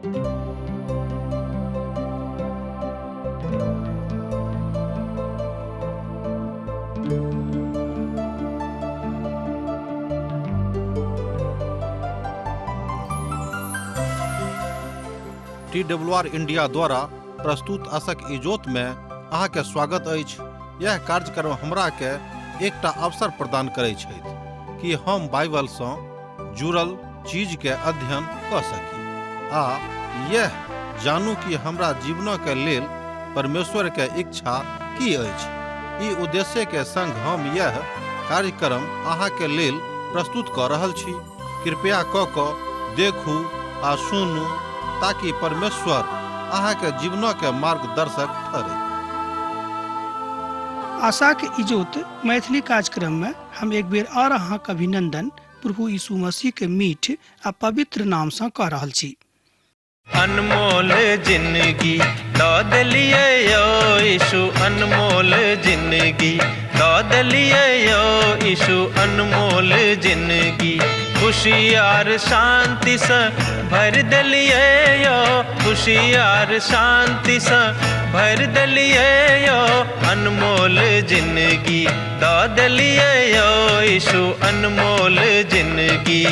T W R India द्वारा प्रस्तुत असक इजोत में अहाँके स्वागत अछि। यह कार्यक्रम हमरा के एकटा अवसर प्रदान करै छथि कि हम बाइबल सँ जुड़ल चीज के अध्ययन कऽ सकी आ यह जानू कि हमरा जीवनक के लेल परमेश्वर के इच्छा की अछि। ई उद्देश्य के संग हम यह कार्यक्रम अहाँ के लेल प्रस्तुत कऽ रहल छी। कृपया कऽ कऽ देखू आ सुनू ताकि परमेश्वर अहाँ के जीवनक के मार्गदर्शक ठहरै। आशाक इजोत मैथिली कार्यक्रम में हम एक बेर और अहाँक अभिनंदन प्रभु यीशु मसीह के मीठ आ पवित्र नाम से कऽ रहल छी। अनमोल जिंदगी दऽ देलियै यौ यीशु, अनमोल जिंदगी दऽ देलियै यौ यीशु, अनमोल जिंदगी खुशी आर शांतिसँ भरि देलियै यौ, खुशी आर शांतिसँ भरि देलियै यौ, अनमोल जिंदगी दऽ देलियै यौ यीशु, अनमोल जिंदगी।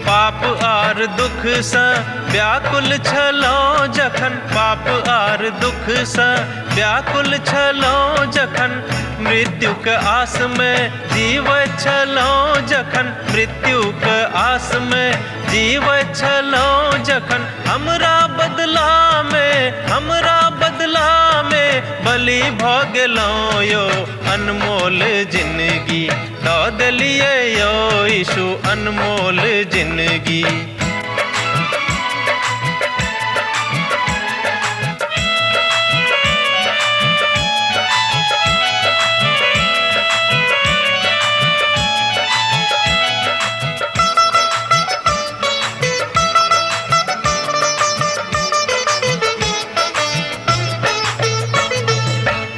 पाप आर दुखसँ व्याकुल छलहुँ जखन, पाप आर दुखसँ व्याकुल छलहुँ जखन, मृत्युक आसमे जीवैत छलहुँ जखन, मृत्युक आसमे जीवैत छलहुँ जखन, हमरा बदलामे, हमरा बदलामे बलि भऽ गेलहुँ यौ, अनमोल जिंदगी दऽ देलियै यौ यीशु, अनमोल जिंदगी।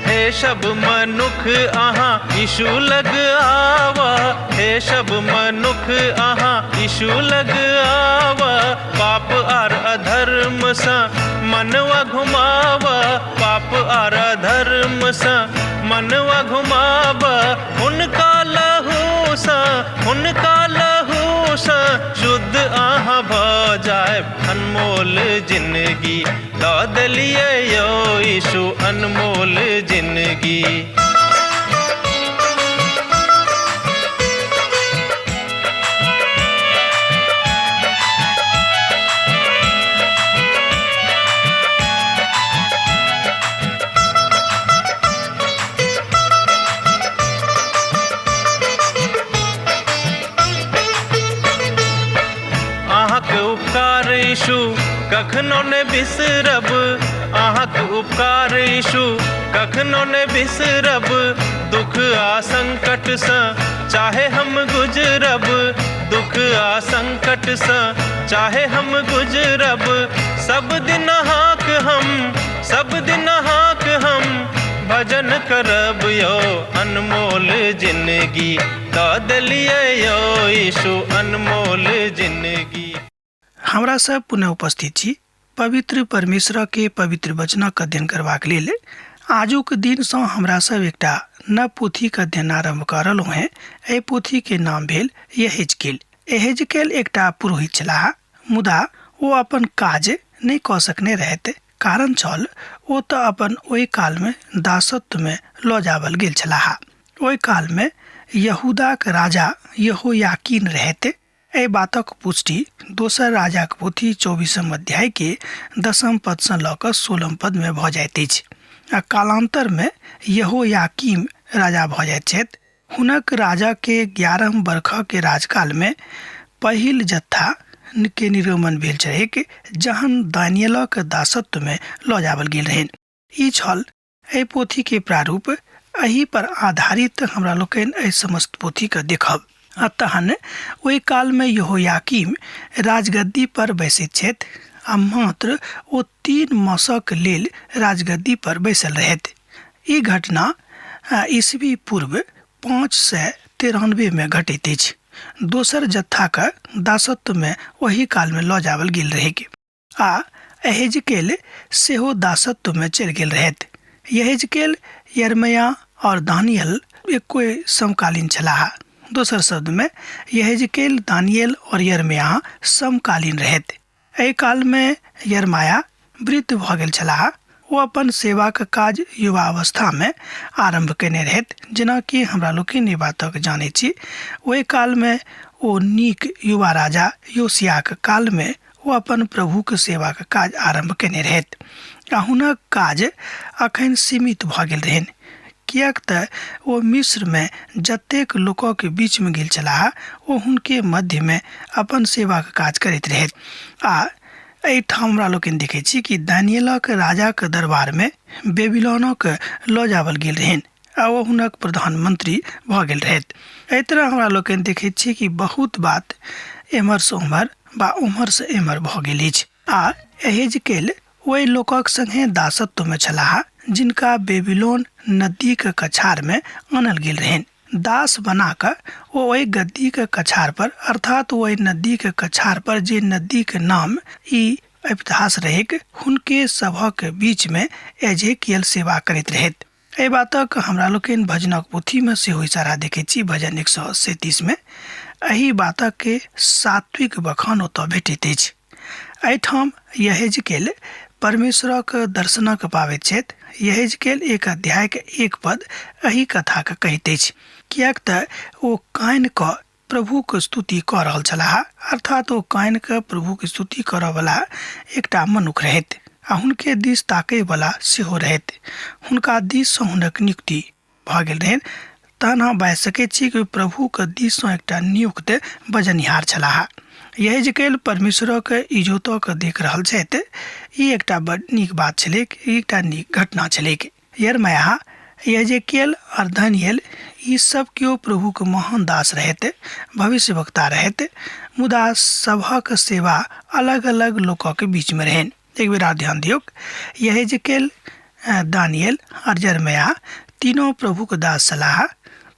हे सब मनुख अहाँ यीशु लग आवा, हे सब मनुख अहाँ यीशु लग आवा, पाप आर अधर्म सँ मनवा घुमावा, पाप आर अधर्म सँ मनवा घुमावा, हुनका लहू सँ, हुनका लहू सँ शुद्ध अहाँ भऽ जायब, अनमोल जिंदगी दऽ देलियै यौ यीशु, अनमोल जिंदगी। अहाँके उपकार यीशु कखनो ने बिसरब, अहाँके उपकार यीशु कखनो ने बिसरब, दुख आ संकटसँ चाहे हम गुजरब, दुख आ संकटसँ चाहे हम गुजरब, सब दिन अहाँक हम, सब दिन अहाँक हम भजन करब यौ, अनमोल जिंदगी दऽ देलियै यौ यीशु, अनमोल जिंदगी। हमरा सब पुनः उपस्थित छी पवित्र परमेश्वर के पवित्र वचनक अध्ययन करबाक लेल। आजुक दिनसँ हमरा सब एकटा नव पोथीक अध्ययन आरम्भ कऽ रहलहुँ हेँ। एहि पोथीके नाम भेल यहेजकेल। यहेजकेल एकटा पुरोहित छलाह, मुदा ओ अपन काज नहि कऽ सकने रहथि। कारण छल ओ तऽ अपन ओहि कालमे दासत्वमे लऽ जावल गेल छलाह। ओहि कालमे यहूदाक राजा यहोयाकीन रहथि। एहि बातक पुष्टि दोसर राजाक पोथी 24म अध्यायके 10म पदसँ लऽ कऽ 16म पदमे भऽ जाइत अछि। आ कालान्तरमे यहोयाकीम राजा भऽ जाइत छथि। हुनक राजाके 11 बरखके राजकालमे पहिल जत्था के निर्गमन भेल छलैक, जहन दानियलक दासत्वमे लऽ जावल गेल रहनि। ई छल एहि पोथीके प्रारूप। एहि पर आधारित हमरा लोकनि एहि समस्त पोथीके देखब। आ तहन ओहि कालमे यहोयाकीम राजगद्दी पर बैसैत छथि आ मात्र ओ 3 मासक लेल राजगद्दी पर बैसल रहथि। ई घटना ईस्वी पूर्व 593 मे घटैत अछि। दोसर जत्थाके दासत्वमे ओही कालमे लऽ जाओल गेल रहैक आ यहेजकेल सेहो दासत्वमे चलि गेल रहथि। यहेजकेल, यिर्मयाह आओर दानियल एकोए समकालीन छलाह। दोसर शब्दमे यहेजकेल, दानियल आओर यिर्मयाह समकालीन रहथि। एहि कालमे यिर्मयाह वृद्ध भऽ गेल छलाह। ओ अपन सेवाक काज युवावस्थामे आरम्भ कयने रहथि। जेनाकि हमरा लोकनि ई बातक जानैत छी, ओहि कालमे ओ नीक युवा राजा योशियाक कालमे ओ अपन प्रभुक सेवाक काज आरम्भ कयने रहथि आ हुनक काज अखन सीमित भऽ गेल रहनि, किएक तऽ ओ मिस्रमे जतेक लोकक बीचमे गेल छलाह ओ हुनके मध्यमे अपन सेवाक काज करैत रहथि। आ एहिठाम हमरा लोकनि देखै छी कि दानियलक राजाक दरबारमे बेबीलोनक लऽ जावल गेल रहनि आ ओ हुनक प्रधानमंत्री भऽ गेल रहथि। एहि तरह हमरा लोकनि देखैत छी कि बहुत बात एम्हरसँ ओम्हर वा ओम्हरसँ एम्हर भऽ गेल अछि। आ यहेजकेल ओहि लोकक संगे दासत्वमे छलाह जिनका बेबीलोन नदीक कछारमे आनल गेल रहनि। दास बना कऽ ओ ओहि गद्दीक कछार पर, अर्थात ओहि नदीक कछार पर जे नदीक नाम ई इतिहास रहैक, हुनके सभक बीचमे एजेकियल सेवा करैत रहथि। एहि बातक हमरा लोकनि भजनक पोथीमे सेहो इशारा देखैत छी। भजन 137 मे एहि बातक के सात्विक बखान ओतऽ भेटैत अछि। एहिठाम यहेजकेल परमेश्वरक दर्शनक पाबैत छथि। यहेजकेल 1 अध्यायक 1 पद एहि कथाके कहैत अछि, किएक तऽ ओ कानि कऽ प्रभुक स्तुति कऽ रहल छलाह, अर्थात ओ कानि कऽ प्रभुक स्तुति करऽवला एकटा मनुख रहथि आ हुनके दिस ताकयवला सेहो रहथि। हुनका दिससँ हुनक नियुक्ति भऽ गेल रहनि। तहन अहाँ बाजि सकैत छी कि प्रभुक दिससँ एकटा नियुक्त बजनिहार छलाह। यहेजकेल परमेश्वरक इजोतक देख रहल छथि। ई एकटा बड नीक बात छलैक, ई एकटा नीक घटना छलैक। यिर्मयाह, यहेजकेल और दानियल ई सब केओ प्रभुक महान दास रहथि, भविष्यवक्ता रहथि, मुदा सभक सेवा अलग-अलग लोकक बीचमे रहनि। एक बेर आर ध्यान दियौक, यहेजकेल, दानियल और यिर्मयाह तीनों प्रभुक दास छलाह,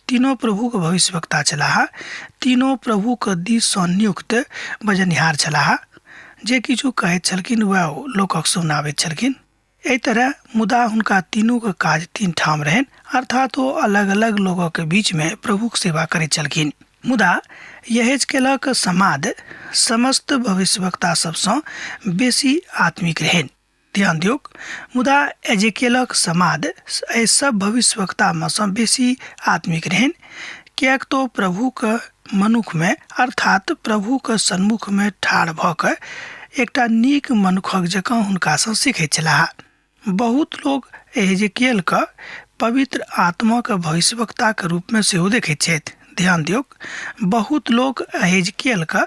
तीनों प्रभुक भविष्यवक्ता छलाह, तीनों प्रभुक दिससँ नियुक्त बजनिहार छलाह। जे किछु कहैत छलखिन वएह लोकक सुनाबैत छलखिन। एहि तरह मुदा हुनका तीनूक काज 3 ठाम रहनि, अर्थात ओ अलग-अलग लोकक बीचमे प्रभुक सेवा करैत छलखिन। मुदा यहेजकेलक समाद समस्त भविष्यवक्ता सबसँ बेसी आत्मिक रहनि। ध्यान दियौक, मुदा एजेकेलक समाद एहि सब भविष्यवक्तामे सँ बेसी आत्मिक रहनि, किएक तो प्रभुक मनुखमे, अर्थात प्रभुक सन्मुखमे ठाढ़ भऽ कऽ एकटा नीक मनुखक जकाँ हुनकासँ सीखैत छलाह। बहुत लोक एहेजेकियलके पवित्र आत्माक भविष्यवक्ताक रूपमे सेहो देखैत छथि। ध्यान दियौक, बहुत लोक एहेजकियलके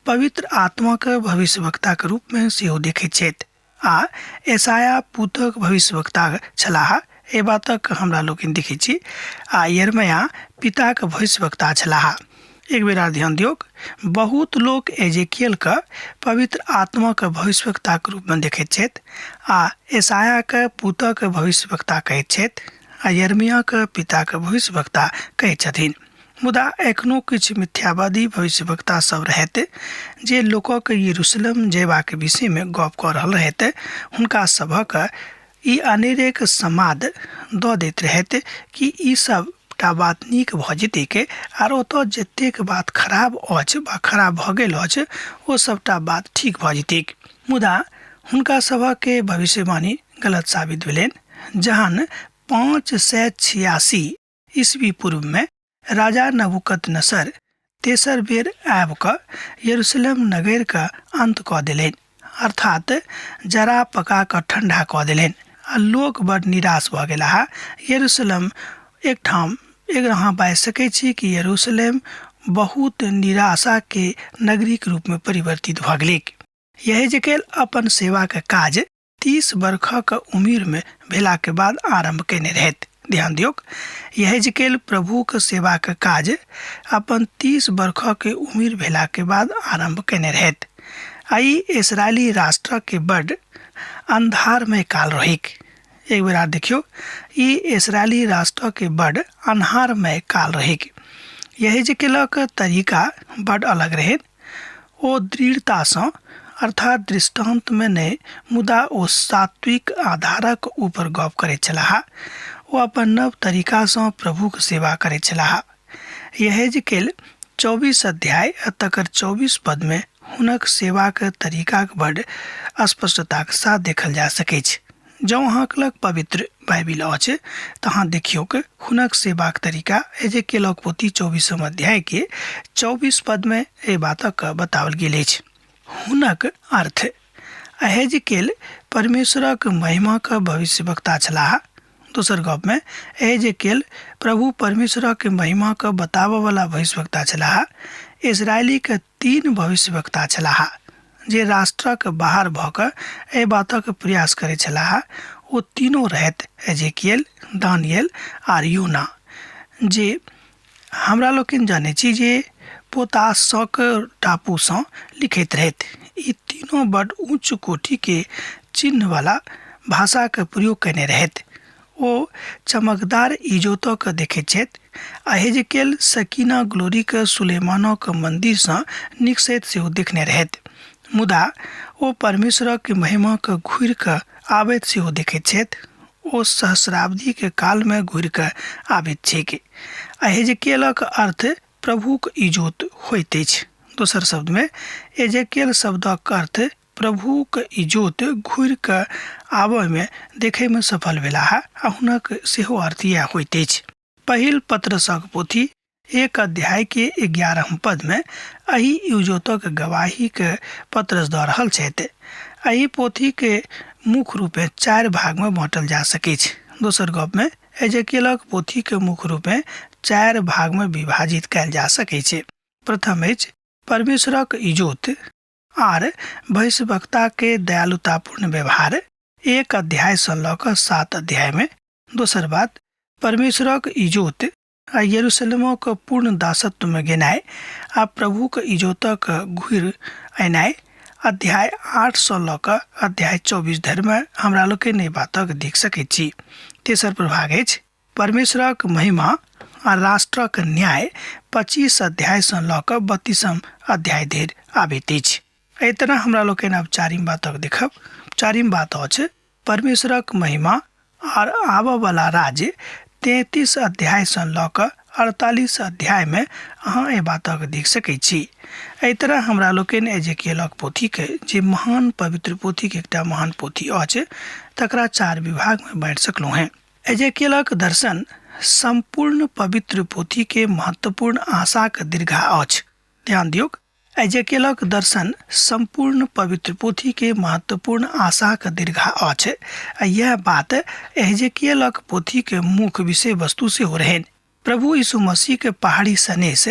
पवित्र आत्माक भविष्यवक्ताक रूपमे सेहो देखैत छथि आ एसाया पुतक भविष्यवक्ता छलाह, एहि बातक हमरा लोकनि देखैत छी, आ यिर्मयाह पिताक भविष्यवक्ता छलाह। एक बेर आर ध्यान दियौक, बहुत लोक एजेकियलके पवित्र आत्माक भविष्यवक्ताक रूपमे देखैत छथि आ एसायाके पुतक भविष्यवक्ता कहैत छथि आ यिर्मयाहके पिताक भविष्यवक्ता कहैत छथिन। मुदा एखनो किछु मिथ्यावादी भविष्यवक्ता सब रहथि जे लोकक यरूशलेम जयबाक विषयमे गप कऽ रहल रहथि। हुनका सभक ई अनेरेक समाद दऽ दैत रहथि कि ई सबटा बात नीक भऽ जेतैक आर ओतऽ जतेक बात खराब अछि वा खराब भऽ गेल अछि ओ सबटा बात ठीक भऽ जेतैक। मुदा हुनका सभक भविष्यवाणी गलत साबित भेलनि जहन 586 ईस्वी पूर्वमे राजा नबूकदनेस्सर तेसर बेर आबि कऽ यरूशलेम नगरके अन्त कऽ देलनि, अर्थात जरा पका कऽ ठण्डा कऽ देलनि आ लोक बड़ निराश भऽ गेलाह। यरूशलेम एकठाम एक अहाँ बाजि सकै छी कि यरूशलेम बहुत निराशाके नगरीक रूपमे परिवर्तित भऽ गेलैक। यहेजकेल अपन सेवाक काज 30 बरखक उमिरमे भेलाके बाद आरम्भ कयने रहथि। ध्यान दियौक, यहेजकेल प्रभुक सेवाक काज अपन 30 बरखके उमिर भेलाके बाद आरम्भ कयने रहथि। आ ई इसराइली राष्ट्रके बड्ड अन्धारमय काल रहैक। एक बेर आर देखियौ, ई इसराइली राष्ट्रके बड्ड अन्हारमय काल रहैक। यहेजकेलक तरीका बड्ड अलग रहै। ओ दृढ़तासँ अर्थात दृष्टान्तमे नहि, मुदा ओ सात्विक आधारक ऊपर गप करैत छलाह। ओ अपन नव तरीकासँ प्रभुक सेवा करैत छलाह। यहेजकेल 24 अध्याय आ तकर 24 पदमे हुनक सेवाक तरीकाक बड्ड स्पष्टताक साथ देखल जा सकैछ। जँ अहाँक लग पवित्र बाइबिल अछि तऽ अहाँ देखियौक हुनक सेवाक तरीका एजेकेलक पोथी 24 अध्यायके 24 पदमे एहि बातक बताओल गेल अछि। हुनक अर्थ अहेजकेल परमेश्वरक महिमाक भविष्यवक्ता छलाह। दोसर गपमे एहेजेकेल प्रभु परमेश्वरक महिमाक बताबऽवला भविष्यवक्ता छलाह। इसराइलीक 3 भविष्यवक्ता छलाह जे राष्ट्रक बाहर भऽ कऽ एहि बातक प्रयास करैत छलाह। ओ तीनों रहथि एजेकियल, दानियल आर योना, जे हमरा लोकनि जानै छी जे पोतासक टापूसँ लिखैत रहथि। ई तीनों बड ऊँच कोटिके चिन्हवला भाषाक प्रयोग कयने रहथि। ओ चमकदार इजोतक देखैत छथि आ हेजकेल सकीना ग्लोरीक सुलेमानक मन्दिरसँ निकसैत सेहो देखने रहथि। मुदा ओ परमेश्वरक महिमाक घुरि कऽ आबैत सेहो देखैत छथि। ओ सहस्राब्दीके कालमे घुरि कऽ आबैत छैक। आ हेजकेलक अर्थ प्रभुक इजोत होइत अछि। दोसर शब्दमे एजेकेल शब्दक अर्थ प्रभुक इजोत घुरि कऽ आबयमे देखयमे सफल भेलाह आ हुनक सेहो अर्थ इएह होइत अछि। पहिल पत्रसक पोथी 1 अध्यायके 11 पदमे एहि इजोतक गवाहीके पत्रस दऽ रहल छथि। एहि पोथीके मुख्य रूपेँ 4 भागमे बाँटल जा सकैछ। दोसर गपमे एजेकेलक पोथीके मुख्य रूपेँ 4 भागमे विभाजित कयल जा सकैछ। प्रथम अछि परमेश्वरक इजोत आर भविष्यवक्ताके दयालुतापूर्ण व्यवहार 1 अध्यायसँ लऽ कऽ 7 अध्यायमे। दोसर बात परमेश्वरक इजोत आ यरूशलेमक पूर्ण दासत्वमे गेनाइ आ प्रभुक इजोतक घुरि अयनाइ अध्याय 8 लऽ कऽ अध्याय 24 धरिमे हमरा लोकनि एहि बातक देख सकैत छी। तेसर प्रभाग अछि परमेश्वरक महिमा आ राष्ट्रक न्याय 25 अध्यायसँ लऽ कऽ 32 अध्याय धरि आबैत अछि। एहि तरह हमरा लोकनि आब चारिम बातक देखब। चारिम बात अछि परमेश्वरक महिमा आर आबऽवला राज्य 33 अध्यायसँ लऽ कऽ 48 अध्यायमे अहाँ एहि बातक देख सकैत छी। एहि तरह हमरा लोकनि एजेकियलक पोथीके, जे महान पवित्र पोथीके एकटा महान पोथी अछि, तकरा 4 विभागमे बाँटि सकलहुँ हेँ। एजेकियलक दर्शन सम्पूर्ण पवित्र पोथीके महत्वपूर्ण आशाक दीर्घा अछि। ध्यान दियौक, एजेकेलक दर्शन सम्पूर्ण पवित्र पोथीके महत्वपूर्ण आशाक दीर्घा अछि आ यैह बात एजेकियलक पोथीके मुख्य विषय वस्तु सेहो रहनि। प्रभु यीशु मसीहके पहाड़ी सनेस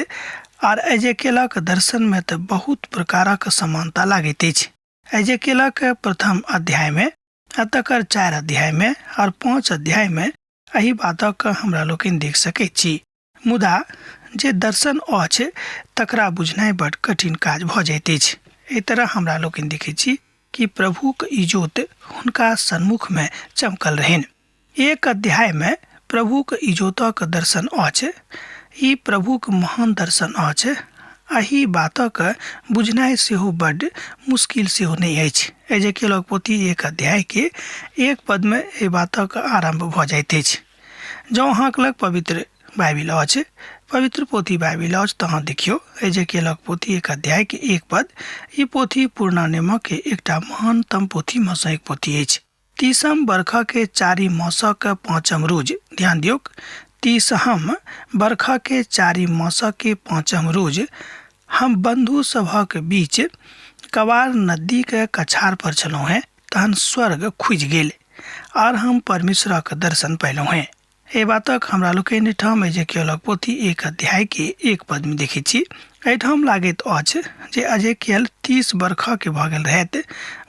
आर एजेकेलक दर्शनमे तऽ बहुत प्रकारक समानता लागैत अछि। एजेकेलक प्रथम अध्यायमे आ तकर 4 अध्यायमे आर 5 अध्यायमे एहि बातक हमरा लोकनि देख सकैत छी। मुदा जे दर्शन अछि तकरा बुझनाइ बड कठिन काज भऽ जाइत अछि। एहि तरह हमरा लोकनि देखैत छी कि प्रभुक इजोत हुनका सन्मुखमे चमकल रहनि। 1 अध्यायमे प्रभुक इजोतक दर्शन अछि। ई प्रभुक महान दर्शन अछि। एहि बातक बुझनाइ सेहो बड मुश्किल सेहो नहि अछि। एजेकियलक पोथी 1 अध्यायके 1 पदमे एहि बातक आरम्भ भऽ जाइत अछि। जँ अहाँके लग पवित्र बाइबिल अछि, पवित्र पोथी बाइबिल अछि, तऽ अहाँ देखियौ एजेकियलक पोथी 1 अध्यायके 1 पद। ई पोथी पुरना नियमके एकटा महानतम पोथीमे सँ एक पोथी अछि। 30 बरखके 4 मासक 5 रोज, ध्यान दियौक, 30 बरखके 4 मासके 5 रोज हम बन्धु सभक बीच कबार नदीके कछार पर छलहुँ हेँ, तहन स्वर्ग खुजि गेल आर हम परमेश्वरक दर्शन पयलहुँ हेँ। एहि बातक हमरा लोकनि एहिठाम एजेकियलक पोथी 1 अध्यायके 1 पदमे देखैत छी। एहिठाम लागैत अछि जे एजेकियल 30 बरखके भऽ गेल रहथि,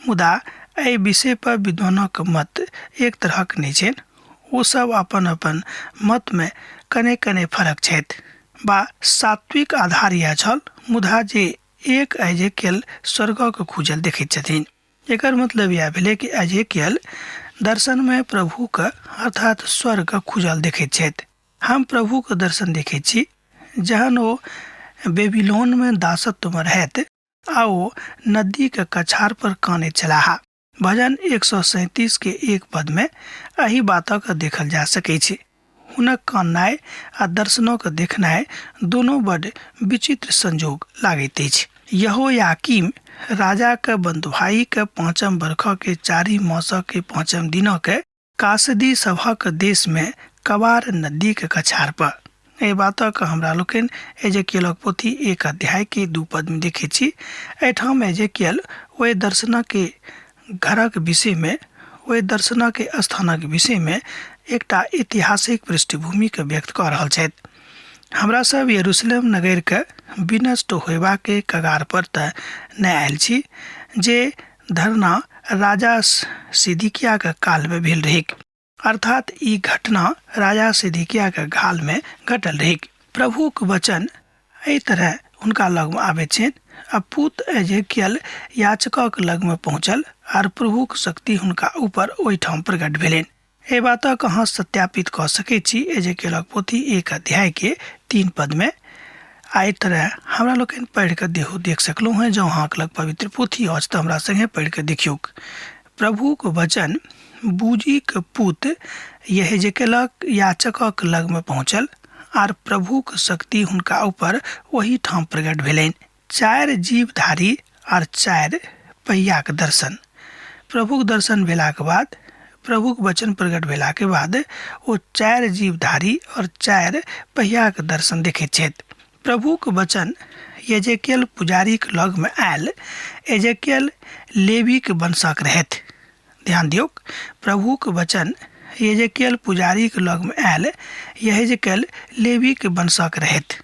मुदा एहि विषय पर विद्वानक मत एक तरहक नहि छनि। ओ सब अपन अपन मतमे कने कने फरक छथि बा सात्विक आधार इएह छल, मुदा जे एक एजेकियल स्वर्गक खुजल देखैत छथिन। एकर मतलब इएह भेलै कि एजेकियल दर्शनमे प्रभुके अर्थात स्वर्ग खुजल देखैत छथि। हम प्रभुके दर्शन देखैत छी जहन ओ बेबीलोनमे दासत्वमे रहैत आ ओ नदीके कछार पर कानैत छलाह। भजन 137 के 1 पदमे एहि बातक देखल जा सकैत छै। हुनक काननाइ आ दर्शनक देखनाइ दुनू बड विचित्र संजोग लागैत अछि। यहोयाकीम राजाक बन्धुआईक 5म बरखके 4 मासके 5म दिनके कासदी सभक देशमे कबार नदीक कछार पर। एहि बातक हमरा लोकनि एजेकियलक पोथी 1 अध्याय के 2 पद में देखै छी। एहिठाम एजेकियल ओहि दर्शनक घरक विषयमे, ओहि दर्शनक स्थानक विषयमे एकटा ऐतिहासिक पृष्ठभूमिके व्यक्त कऽ रहल छथि। हमरा सब यरूशलेम नगरके विनष्ट होयबाके कगार पर तऽ नहि आयल छी, जे धरना राजा सिदकियाके कालमे भेल रहैक। अर्थात ई घटना राजा सिदकियाके कालमे घटल रहैक। प्रभुक वचन एहि तरह हुनका लगमे आबैत छनि। आ पुत एजेकियल याचकक लगमे पहुँचल आर प्रभुक शक्ति हुनका ऊपर ओहिठाम प्रकट भेलनि। एहि बातक अहाँ सत्यापित कऽ सकैत छी एजेकियलक पोथी 1 अध्याय के 3 पद में। आ एहि तरह हमरा लोकनि पढ़ि कऽ देहो देख सकलहुँ हेँ। जँ अहाँके लग पवित्र पोथी अछि तऽ हमरा संगे पढ़ि कऽ देखियौक। प्रभुक वचन बूजीक पुत यहेजकेलक याचकक लगमे पहुँचल आर प्रभुक शक्ति हुनका ऊपर ओहि ठाम प्रकट भेलनि। 4 जीवधारी आर 4 पहियाक दर्शन। प्रभुक दर्शन भेलाक बाद, प्रभुक वचन प्रकट भेलाके बाद ओ 4 जीवधारी और 4 पहियाक दर्शन देखैत छथि। प्रभुक वचन यजेकियल पुजारीक लगमे आयल। एजेकियल लेवीक वंशक रहथि। ध्यान दियौक, प्रभुक वचन यजेकियल पुजारीक लगमे आयल। यहेजकेल लेवीक वंशक रहथि।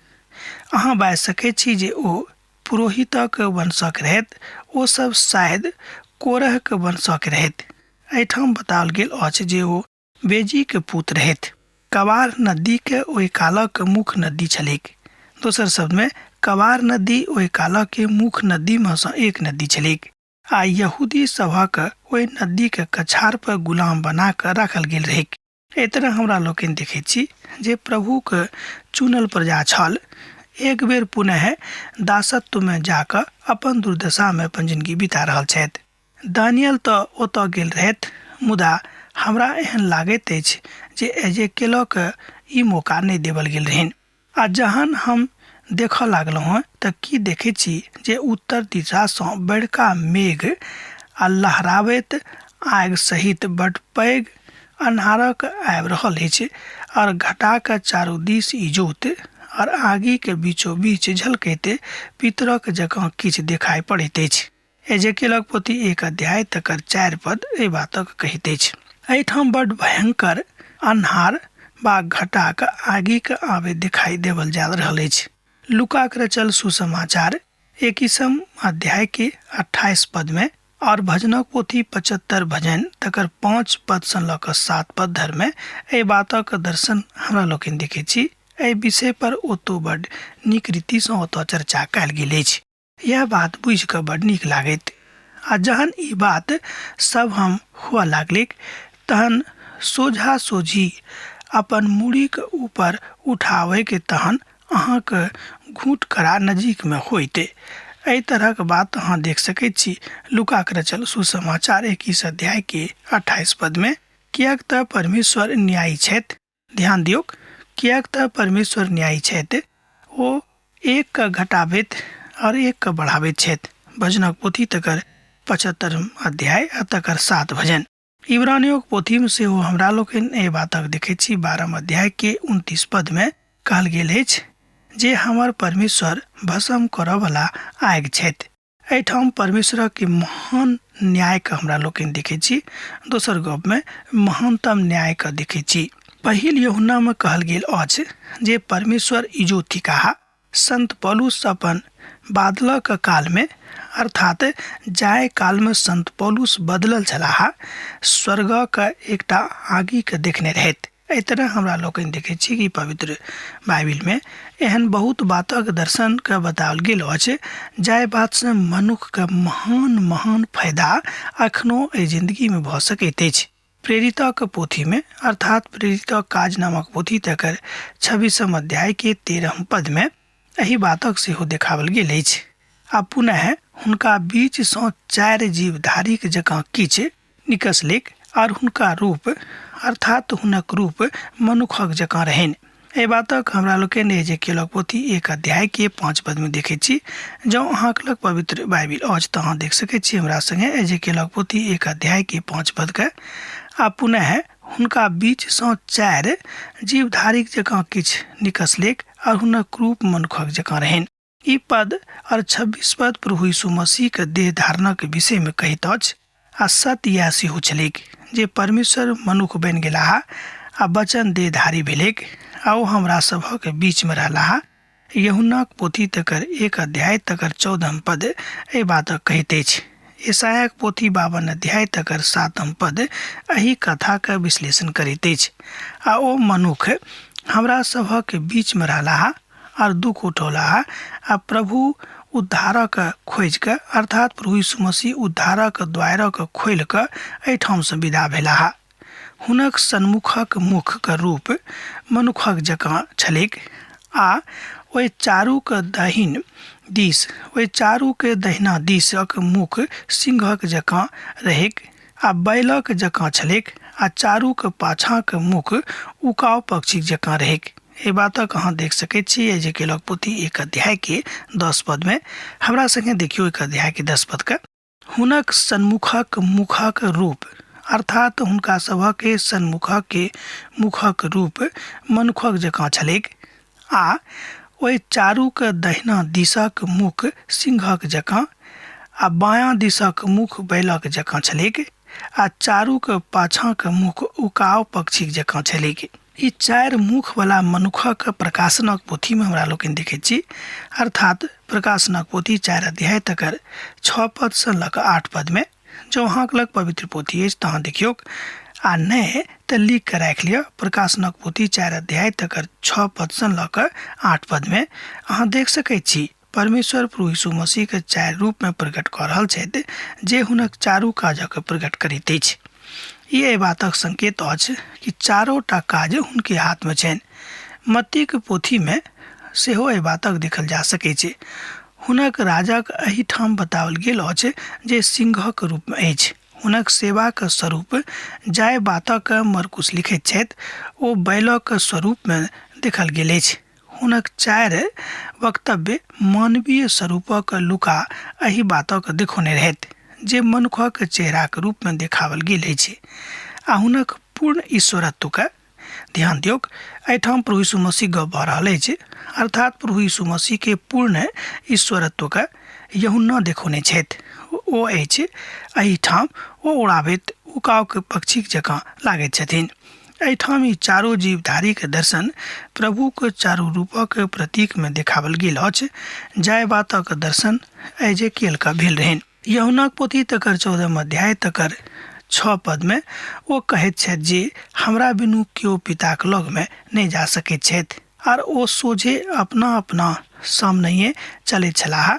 अहाँ बाजि सकैत छी जे ओ पुरोहितक वंशक रहथि। ओ सब शायद कोरहक वंशक रहथि। एहिठाम बताओल गेल अछि जे ओ बेजीक पुत रहथि। कबार नदीके ओहि कालक मुख्य नदी छलैक। दोसर शब्दमे कबार नदी ओहि कालके मुख्य नदीमे सँ एक नदी छलैक आ यहूदी सभक ओहि नदीके कछार पर गुलाम बना कऽ राखल गेल रहैक। एहि तरह हमरा लोकनि देखैत छी जे प्रभुक चुनल प्रजा छल, एक बेर पुनः दासत्वमे जाकऽ अपन दुर्दशामे अपन जिंदगी बिता रहल छथि। दानियल तऽ ओतऽ गेल रहथि, मुदा हमरा एहन लागैत अछि जे एजेकेलक ई मौका नहि देबल गेल रहनि। आ जहन हम देखऽ लागलहुँ हँ तऽ की देखैत छी जे उत्तर दिशासँ बड़का मेघ आ लहराबैत आगि सहित बड पैघ अन्हारक आबि रहल अछि और घटाक चारू दिस इजोत और आगिक बीचो-बीच झलकैत पितरक जकाँ किछु देखाइ पड़ैत अछि। एजेकियलक पोथी 1 अध्याय तकर 4 पद एहि बातक कहैत अछि। एहिठाम बड भयंकर अन्हार बा घटाक आगिक आबे दिखाई देवल जा रहल अछि। लूकाक रचल सुसमाचार 21 अध्याय के 28 पद में और भजनक पोथी 75 भजन तकर 5 पद सँ लऽ कऽ 7 पद धरि में एहि बातक दर्शन हमरा लोकनि देखैत छी। एहि विषय पर ओतौ बड नीक रीति सँ ओतऽ चर्चा कयल गेल अछि। यह बात बुझि कऽ बड नीक लागैत। आ जहन ई बात सब हम हुअ लागलिक तहन सोझा सोझी अपन मूड़ीक ऊपर उठाबैके तहन अहाँक घूट करा नजीकमे होइत। एहि तरहक बात अहाँ देख सकैत छी लूकाक रचल सुसमाचार 21 अध्याय के 28 पद में, किएक तऽ परमेश्वर न्यायी छथि। ध्यान दियौक, किएक तऽ परमेश्वर न्यायी छथि, ओ एक के घटाबैत और एक के बढ़ाबैत छथि। भजनक पोथी तकर 75 अध्याय आ तकर 7 भजन। इब्रानियोक पोथी में सेहो हमरा लोकनि एहि बातक देखैत छी। 12 अध्याय के 29 पद में कहल गेल अछि जे हमर परमेश्वर भस्म करऽवला आगि छथि। एहिठाम परमेश्वरक महान न्यायके हमरा लोकनि देखै छी। दोसर गपमे महानतम न्यायके देखै छी। पहिल यूहन्नामे कहल गेल अछि जे परमेश्वर इजो थिकाह। संत पौलुस अपन बादलक कालमे अर्थात जाय कालमे संत पौलुस बदलल छलाह, स्वर्गक एकटा आगिके देखने रहथि। एहि तरह हमरा लोकनि देखैत छी कि पवित्र बाइबिलमे एहन बहुत बातक दर्शनके बताओल गेल अछि, जाहि बातसँ मनुखके महान महान फायदा अखनो एहि जिन्दगीमे भऽ सकैत अछि। प्रेरितक पोथीमे, अर्थात प्रेरितक काज नामक पोथी, तकर 26म अध्यायके 13म पदमे एहि बातक सेहो देखाओल गेल अछि। आ पुनः हुनका बीचसँ चारि जीवधारीक जकाँ किछु निकसलैक आर हुनका रूप, अर्थात हुनक रूप मनुखक जकाँ रहनि। एहि बातक हमरा लोकनि एजेकियलक पोथी 1 अध्याय के 5 पद में देखैत छी। जँ अहाँक लग पवित्र बाइबिल अछि तऽ अहाँ देख सकैत छी हमरा संगे एजेकियलक पोथी 1 अध्याय के 5 पद के। आ पुनः हुनका बीच सँ चारि जीवधारीक जकाँ किछु निकसलैक आर हुनक रूप मनुखक जकाँ रहनि। ई पद और 26 पद प्रभु यीशु मसीह के देह धारणक विषय में कहैत अछि। आ सत्य इएह सेहो छलैक जे परमेश्वर मनुख बनि गेलाह आ वचन देहधारी भेलैक आ ओ हमरा सभक बीच में रहलाह। यूहन्नाक पोथी तकर 1 अध्याय तकर 14 पद एहि बातक कहैत अछि। यशायाक पोथी 52 अध्याय तकर 7 पद एहि कथाक विश्लेषण करैत अछि। आ ओ मनुख हमरा सभक बीच में रहलाह आर दुख उठौलाह आ प्रभु उद्धारक खोजि कऽ, अर्थात प्रभु यीशु मसीह उद्धारक द्वारक खोलि कऽ एहिठामसँ विदा भेलाह। हुनक सन्मुखक मुखक रूप मनुखक जकाँ छलैक आ ओहि चारूक दहिन दिस, ओहि चारूके दहिना दिसक मुख सिंहक जकाँ रहैक आ बैलक जकाँ छलैक आ चारूक पाछाँक मुख उकाव पक्षीक जकाँ रहैक। एहि बातक अहाँ देख सकैत छी एजेकेलक पोथी 1 अध्याय के 10 पद में। हमरा संगे देखियौ 1 अध्याय के 10 पद के। हुनक सन्मुखक मुखक रूप, अर्थात हुनका सभक के सन्मुखक के मुखक रूप मनुखक जकाँ छलैक आ ओहि चारूक दहिना दिसक मुख सिंहक जकाँ आ बायाँ दिसक मुख बैलक जकाँ छलैक आ चारूक पाछाँक मुख उकाव पक्षीक जकाँ छलैक। ई चारि मुखवला मनुखक प्रकाशनक पोथीमे हमरा लोकनि देखैत छी, अर्थात प्रकाशनक पोथी 4 अध्याय तकर 6 पदसँ लऽ कऽ 8 पदमे। जँ अहाँक लग पवित्र पोथी अछि तऽ अहाँ देखियौक, आ नहि तऽ लिख कऽ राखि लिअ। प्रकाशनक पोथी 4 अध्याय तकर 6 पदसँ लऽ कऽ 8 पदमे अहाँ देख सकैत छी परमेश्वर प्रभु यीशु मसीहके चारि रूपमे प्रकट कऽ रहल छथि जे हुनक चारू काजक प्रकट करैत अछि। ई एहि बातक संकेत अछि कि चारोटा काज हुनके हाथमे छनि। मत्तीक पोथीमे सेहो एहि बातक देखल जा सकैत छै। हुनक राजाक एहिठाम बताओल गेल अछि जे सिंहक रूपमे अछि। हुनक सेवाक स्वरूप जाहि बातक मरकुस लिखैत छथि ओ बैलक स्वरूपमे देखल गेल अछि। हुनक चारि वक्तव्य मानवीय स्वरूपक लुका एहि बातक देखौने रहैत जे मनुखक चेहराक रूपमे देखाओल गेल अछि आ हुनक पूर्ण ईश्वरत्वके ध्यान दियौक। एहिठाम प्रभु यीशु मसीह गप भऽ रहल अछि, अर्थात प्रभु यीशु मसीहके पूर्ण ईश्वरत्वके यूहन्ना देखौने छथि। ओ अछि एहिठाम ओ उड़ाबैत उकावके पक्षीक जकाँ लागैत छथिन। एहिठाम ई चारू जीवधारीके दर्शन प्रभुक चारू रूपक प्रतीकमे देखाओल गेल अछि, जाहि बातक दर्शन एजेकियलके भेल रहनि। यूहन्नाक पोथी तकर 14 अध्याय तकर 6 पदमे ओ कहैत छथि जे हमरा बिनु केओ पिताक लगमे नहि जा सकैत छथि। आर ओ सोझे अपना अपना सामनहिए चलैत छलाह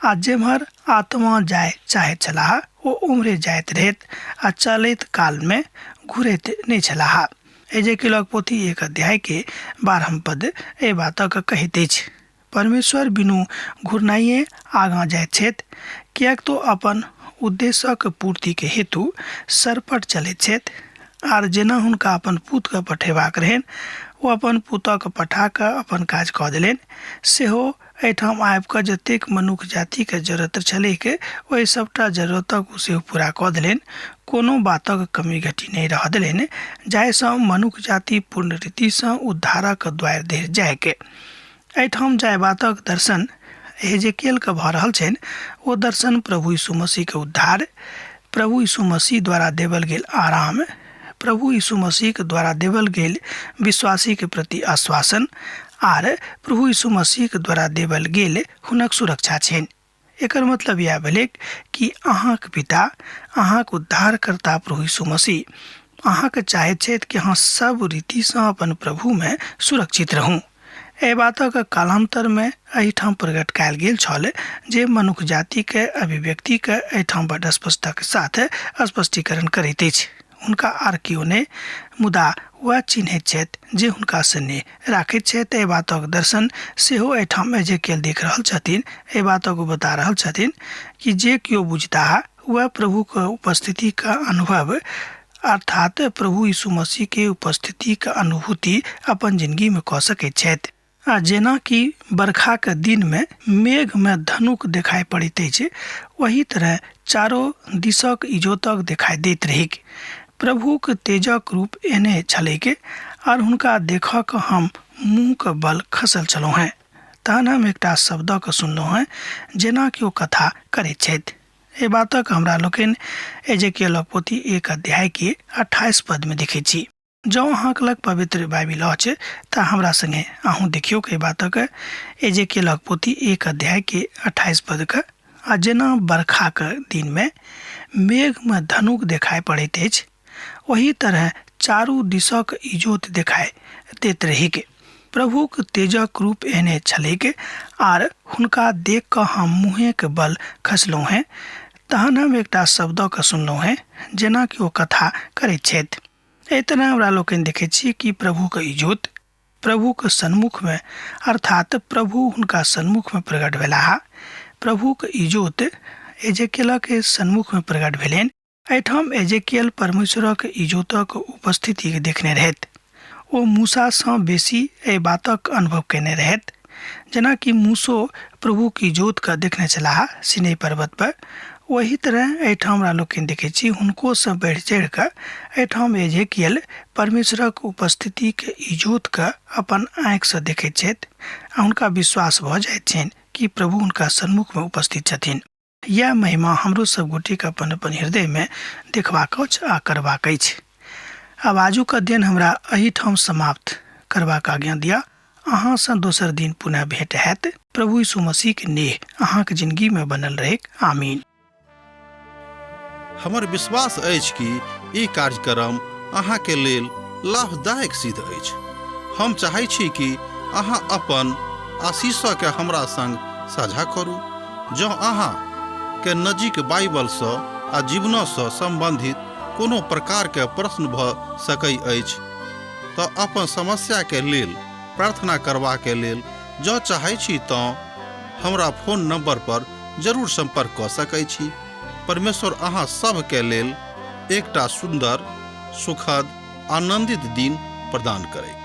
आ जेम्हर आत्मा जाय चाहैत छलाह ओ उम्हरे जाइत रहैत आ चलैत कालमे घुरैत नहि छलाह। एजेकियलक पोथी 1 अध्याय के 12 पद एहि बातक कहैत अछि। परमेश्वर बिनु घुरनाइए आगाँ जाइत छथि, किएक तो अपन उद्देश्यक पूर्तिके हेतु सरपट चलैत छथि। आर जेना हुनका अपन पुतके पठेबाक रहनि ओ अपन पुतके पठा कऽ अपन काज कऽ देलनि। सेहो एहिठाम आबि कऽ जतेक मनुख जातिके जरूरत छलैक ओहि सभटा जरूरतक ओ सेहो पूरा कऽ देलनि। कोनो बातक कमी घटी नहि रहऽ देलनि, जाहिसँ मनुख जाति पूर्ण रीतिसँ उद्धारक द्वारि धरि जाइके। एहिठाम जाहि बातक दर्शन हेजेकियलके भऽ रहल छनि ओ दर्शन प्रभु यीशु मसीहके उद्धार, प्रभु यीशु मसीह द्वारा देवल गेल आराम, प्रभु यीशु मसीहके द्वारा देवल गेल विश्वासीके प्रति आश्वासन आर प्रभु यीशु मसीहके द्वारा देवल गेल हुनक सुरक्षा छनि। एकर मतलब इएह भेलैक कि अहाँक पिता, अहाँक उद्धारकर्ता प्रभु यीशु मसीह अहाँके चाहैत छथि कि अहाँ सब रीतिसँ अपन प्रभुमे सुरक्षित रहू। एहि बातक कालान्तरमे एहिठाम प्रकट कयल गेल छल जे मनुख जातिके अभिव्यक्तिके एहिठाम बड्ड स्पष्टताके साथ स्पष्टीकरण करैत अछि। हुनका आर केओ नहि, मुदा वएह चिन्हैत छथि जे हुनका स्नेह राखैत छथि। एहि बातक दर्शन सेहो एहिठाम एजेकेल देख रहल छथिन। एहि बातक ओ बता रहल छथिन कि जे केओ बुझताह वएह प्रभुके उपस्थितिके अनुभव अर्थात प्रभु यीशु मसीह के उपस्थिति के अनुभूति अपन जिंदगी में कऽ सकैत छथि। आ जेना कि बरखा के दिन में मेघ में धनुक देखाइ पड़ैत अछि, ओही तरह चारो दिसक इजोतक देखाइ दैत रहैक। प्रभुक तेजक रूप एहने छलैक आर हुनका देखऽ कऽ हम मुँह के बल खसल छलहुँ हेँ। तहन हम एकटा शब्दक सुनलहुँ हेँ जेना कि ओ कथा करैत छथि। एहि बातक हमरा लोकनि एजेकियलक पोथी 1 अध्याय के 28 पद में देखै छी। जँ अहाँक लग पवित्र बाइबिल अछि तऽ हमरा संगे अहूँ देखियौक एहि बातक एजेकियलक पोथी 1 अध्याय के 28 पद के। आ जेना बरखाक दिन में मेघ में धनुक देखाइ पड़ैत अछि, ओही तरह चारू दिसक इजोत देखाइ दैत रहैक। प्रभुक तेजक रूप एहने छलैक आर हुनका देख कऽ हम मुँहेक बल खसलहुँ हेँ। तहन हम एकटा शब्दके सुनलहुँ हेँ जेना कि ओ कथा करैत छथि। एहि तरह हमरा लोकनि देखैत छी कि प्रभुक इजोत प्रभुक सन्मुखमे, अर्थात प्रभु हुनका सन्मुखमे प्रकट भेलाह। प्रभुक इजोत एजेकेलक सन्मुखमे प्रकट भेलनि। एहिठाम एजेकियल परमेश्वरक इजोतक उपस्थिति देखने रहथि। ओ मूसासँ बेसी एहि बातक अनुभव कयने रहथि। जेना कि मूसो प्रभुक इजोतके देखने छलाह सिनै पर्वत पर, ओही तरह एहिठाम हमरा लोकनि देखैत छी हुनकोसँ बढ़ि चढ़ि कऽ एहिठाम एजेकियल परमेश्वरक उपस्थितिके इजोतके अपन आँखिसँ देखैत छथि आ हुनका विश्वास भऽ जाइत छनि कि प्रभु हुनका सन्मुखमे उपस्थित छथिन। यैह महिमा हमरो सब गोटेके अपन अपन हृदयमे देखबाक अछि आ करबाक अछि। आब आजुक अध्ययन हमरा एहिठाम समाप्त करबाक आज्ञा दिअ। अहाँसँ दोसर दिन पुनः भेंट हैत। प्रभु यीशु मसीहके नेह अहाँके जिनगीमे बनल रहैक। आमीन। हमर विश्वास अछि कि ई कार्यक्रम अहाँके लेल लाभदायक सिद्ध अछि। हम चाहै छी कि अहाँ अपन आशीषके हमरा संग साझा करू। जँ अहाँ के नजीक बाइबलसँ आ जीवनसँ सम्बन्धित कोनो प्रकारके प्रश्न भऽ सकै अछि तऽ अपन समस्याके लेल प्रार्थना करबाके लेल जँ चाहै छी तँ हमरा फोन नंबर पर जरूर सम्पर्क कऽ सकै छी। परमेश्वर अहाँ सभके लेल एकटा सुन्दर, सुखद, आनन्दित दिन प्रदान करैत।